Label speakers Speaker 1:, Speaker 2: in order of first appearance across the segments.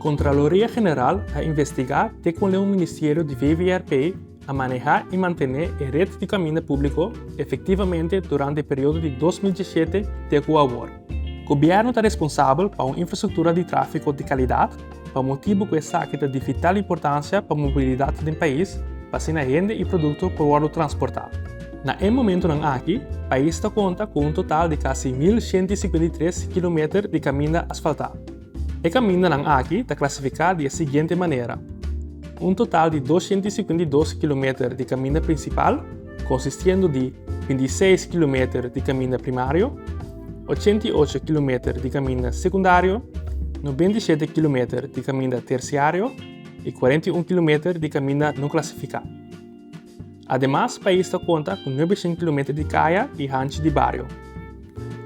Speaker 1: Kontraloria General a investigá te kon leu Ministerio di VVRP a manehá i mantené e ret di kaminda públiko efektivamente durante e periodo di 2017 te ku awor. Gobièrnu ta responsabel pa un infrastruktura di tráfiko di kalidat pa motibu ku esaki ta di vital importansia pa mobilidat den pais pa asina hende i produkto por wòrdu transportá. Na e momentunan aki, pais ta konta ku un total di kasi 1153 kilometer di kaminda asfaltá. E kamindanan aki ta klasifiká di e siguiente manera, Un total di 252 kilometer di kaminda prinsipal, konsistiendo di 26 kilometer di kaminda primario, 88 kilometer di kaminda sekundario, 97 kilometer di kaminda tersiario i 41 kilometer di kaminda no klasifiká. Ademas pais ta konta ku 900 kilometer di kaya i hanchi di bario.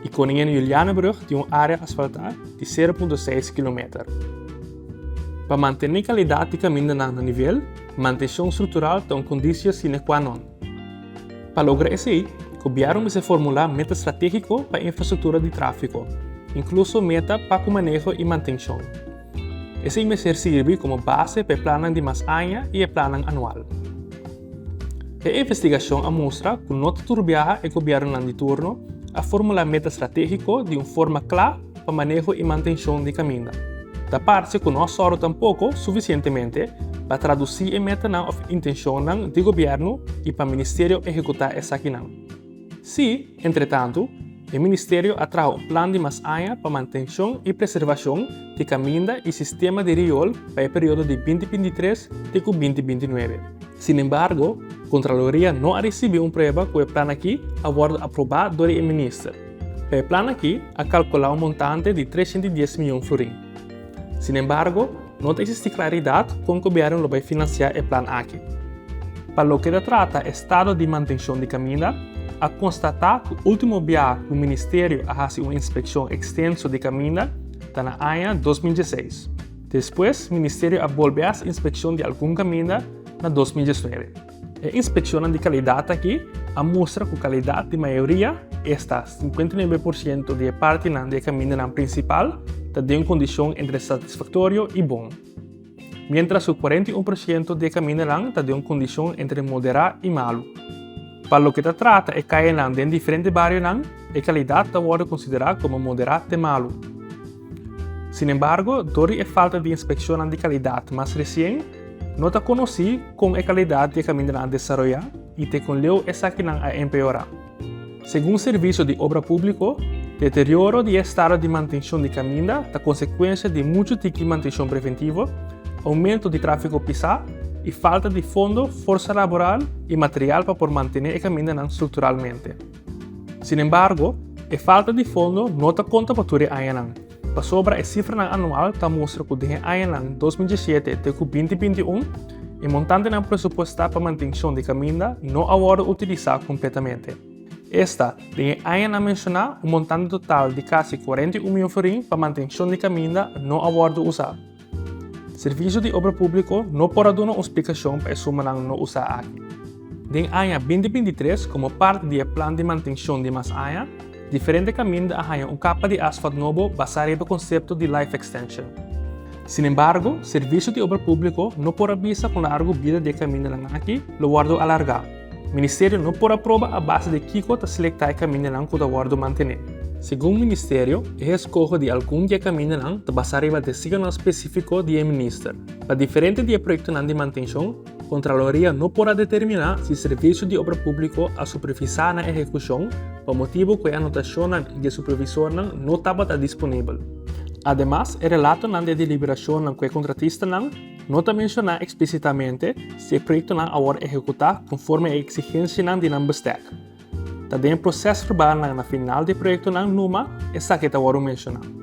Speaker 1: I Koningin Julianabrug tin un área asfaltá di 0.6 kilometer. Pa mantené kalidat di kamindanan na nivel, mantenshon struktural ta un kondisio sine qua non. Pa logra esei, gobièrnu mester formulá meta stratégiko pa infrastruktura di tráfiko, inkluso meta pa ku maneho i mantenshon. Esei mester sirbi komo base pa e plannan di mas aña i e plannan anual. E investigashon a mustra ku no ta tur biaha e gobièrnunan di turno a formulá meta stratégiko di un forma kla pa maneho i mantenshon di kaminda. Ta parse ku no a sòru tampoko sufisientemente pa tradusí e metanan òf intenshonnan di gobièrnu i pa ministerio ehekutá esakinan. Sí, entretantu, e ministerio a traha un plan di mas aña pa mantenshon i preservashon di kaminda i sistema di riol pa e periodo di 2023 te ku 2029. Sinembargo, Kontraloria no a risibí un prueba ku e plan akí a wòrdu aprobá dor di e minister. Pa e plan akí a kalkulá un montante di 310 mion florin. Sinembargo, no ta eksistí klaridat kon gobièrnu lo bai finansiá e plan aki. Pa loke ta trata estado di mantenshon di kaminda, a konstatá ku último bia ku ministerio a hasi un inspekshon ekstenso di kaminda ta na aña 2016. Despues ministerio a bolbe hasi inspekshon di algun kaminda na 2019. E inspekshonnan di kalidat aki a mustra ku kalidat di mayoria, esta 59% di e partinan di e kamindanan prinsipal, ta den un kondishon entre satisfaktorio i bon. Miéntras ku 41% di e kamindanan ta den un kondishon entre moderá i malu. Pa loke ta trata e kayanan den diferente barionan, e kalidat ta wòrdu konsiderá komo moderá te malu. Sinembargo, dor di e falta di inspekshonnan di kalidat mas resien, no ta konosí kon e kalidat di e kamindanan a desaroyá i te kon leu esakinan a empeorá. Segun Servisio di Obra Públiko, deterioro di e estado di mantenshon di kaminda ta konsekuensia di muchu tiki mantenshon preventivo, oumento di tráfiko pisá i falta di fondo, forsa laboral i material pa por mantené e kamindanan strukturalmente. Sinembargo, e falta di fondo no ta konta pa tur e añanan, pasobra e sifranan anual ta mustra ku den e añanan 2017 te ku 2021 e montantenan presupuestá pa mantenshon di kaminda no a wòrdu utilisá kompletamente. Esta, den e añanan menshoná, un montante total di kasi 41 mion florin pa mantenshon di kaminda no a wòrdu usá. Servisio di Obra Públiko no por a duna un splikashon pa e sumanan no usá aki. Den aña 2023, komo parti di e plan di mantenshon di mas aña, diferente kaminda a haña un kapa di asfalt nobo basá riba e konsepto di life extension. Sinembargo, Servisio di Obra Públiko no por a bisa kon largu bida di e kamindanan aki lo wòrdu alargá. Ministerio no por a proba a base di kiko ta selektá e kamindanan ku ta wòrdu mantené. Segun Ministerio, e eskoho di algun di e kamindanan ta basá riba designonan spesífiko di e minister. Pa diferente di e proyektonan di mantenshon, Kontraloria no por a determiná si Servisio di Obra Públiko a supervisá nan ehekushon pa motibu ku e anotashonnan di e supervisornan no tabata disponibel. Ademas, e relatonan di e deliberashonnan ku e kontratistanan no ta menshoná eksplísitamente si e proyektonan a wòrdu ehekutá konforme e eksigensianan di nan bestèk. Ta den e prosèsverbalnan na final di e proyektonan numa esaki ta wòrdu menshoná.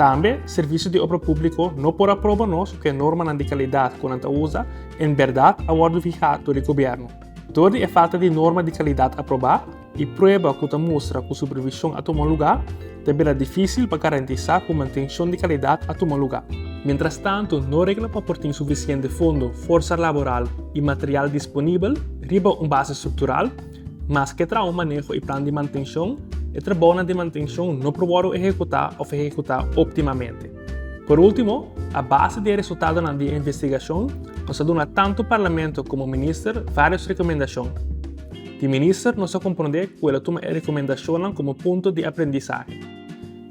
Speaker 1: Tambe, Servisio di Obra Públiko no por a proba nos ku e normanan di kalidat ku nan ta usa en bèrdat a wòrdu fihá dor di gobièrnu. Dor di e falta di norma di kalidat aprobá i prueba ku ta mustra ku supervishon a tuma lugá, ta bira difísil pa garantisá ku mantenshon di kalidat a tuma lugá. Mientrastantu, no regla pa por tin sufisiente fondo, forsa laboral i material disponibel riba un base struktural, Maske traha un maneho i plan di mantenshon, e trabounan di mantenshon no por wòrdu ehekutá òf ehekutá óptimamente. Por último, a base di e resultadonan di e investigashon, nos a duna tantu Parlamento komo Minister vários rekomendashon. Di Minister nos a komprondé ku el a tuma e rekomendashonnan komo punto di aprendisahe.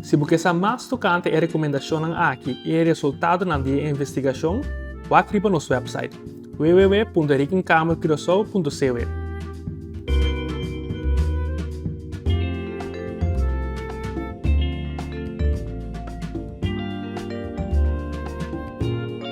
Speaker 1: Si bo ke sa mas tokante e rekomendashonnan aki i e resultadonan di e investigashon, wak riba nos wèpsait, www.rekenkamercuraçao.cw.